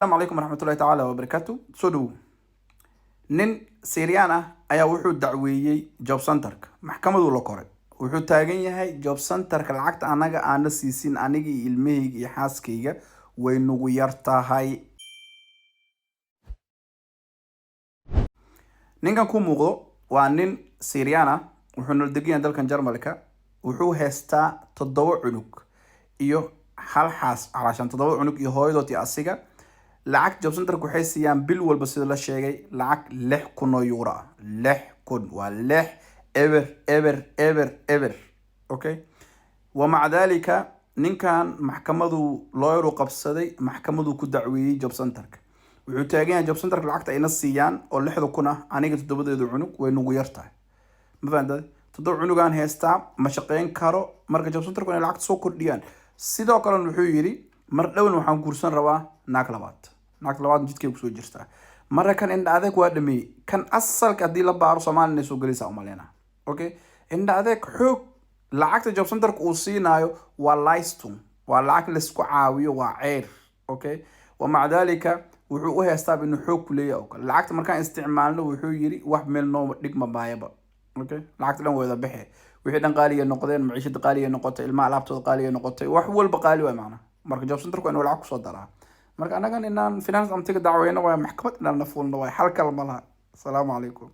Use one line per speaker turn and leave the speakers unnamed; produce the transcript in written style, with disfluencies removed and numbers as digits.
Asalaamu calaykum waraxmatullahi tacaala wabarakaatu. Soo dhowow. Nin Syrian ah ayaa wuxuu dacweeyey Jobcenterka, maxkamaduu la koray. Wuxuu taagan yahay Jobcenterka lacagta anaga aana siisin, aniga iyo ilmahayga iyo xaaskayga, way nagu yar tahay. Ninkan ku muuqdo waa nin Syrian ah, wuxuu nala degan yahay dalkan Jarmalka. Wuxuu haystaa 7 cunug iyo hal xaas, calaashan 7 cunug iyo hooyadood iyo asiga. Lacag Jobcenterka waxay siiyaan bil walba, sida la sheegay, lacag 6,000 oo euro ah. 6,000 waa 6000 00. Okay, wamaca dalika ninkan maxkamadu lawyer u qabsaday, maxkamaduu ku dacweeyey Jobcenterka. Wuxuu taagan yahay Jobcenterka lacagta ayna siiyaan oo 6,000 ah, aniga toddobadeedu cunug way nagu yar tahay. Ma fahamtay? 7 cunugaan haystaa, ma shaqeyn karo. Marka Jobcenterku inay lacagta soo kordhiyaan. Sidoo kalena wuxuu yidhi mar dhown waxaan guursan rabaa naag labaad. Naagta labaad jidkay kusoo jirtaa. Marka kan indha adeeg waa dhameeyey. Kan asalka haddii la baaro, Soomaaliya inay soo gelaysaa umaleyna. Okay, indha adeeg xoog. Lacagta Jobcenterka uu siinaayo waa Leistung, waa lacag laisku caawiyo, waa ceyr. Okay, wamaca dalika wuxuu u heystaa inuu xoog ku leeyahay oo kale. Lacagta markaan isticmaalno, wuxuu yidhi, wax meel noo dhigma maayaba. Okay, lacagta dhan wada baxe, wixii dhan qaaliya noqdeen, maciishada qaaliya noqotay, ilmaha alaabtooda qaaliya noqotay, wax walba qaali waay macnaha. Marka Jobcenterku waa inuu lacag kusoo daraa. Marka annagan inaan Finanzamtiga dacweyno waay, maxkamad inaan na fuulno waay, xal kale ma laha. Asalaamu calaykum.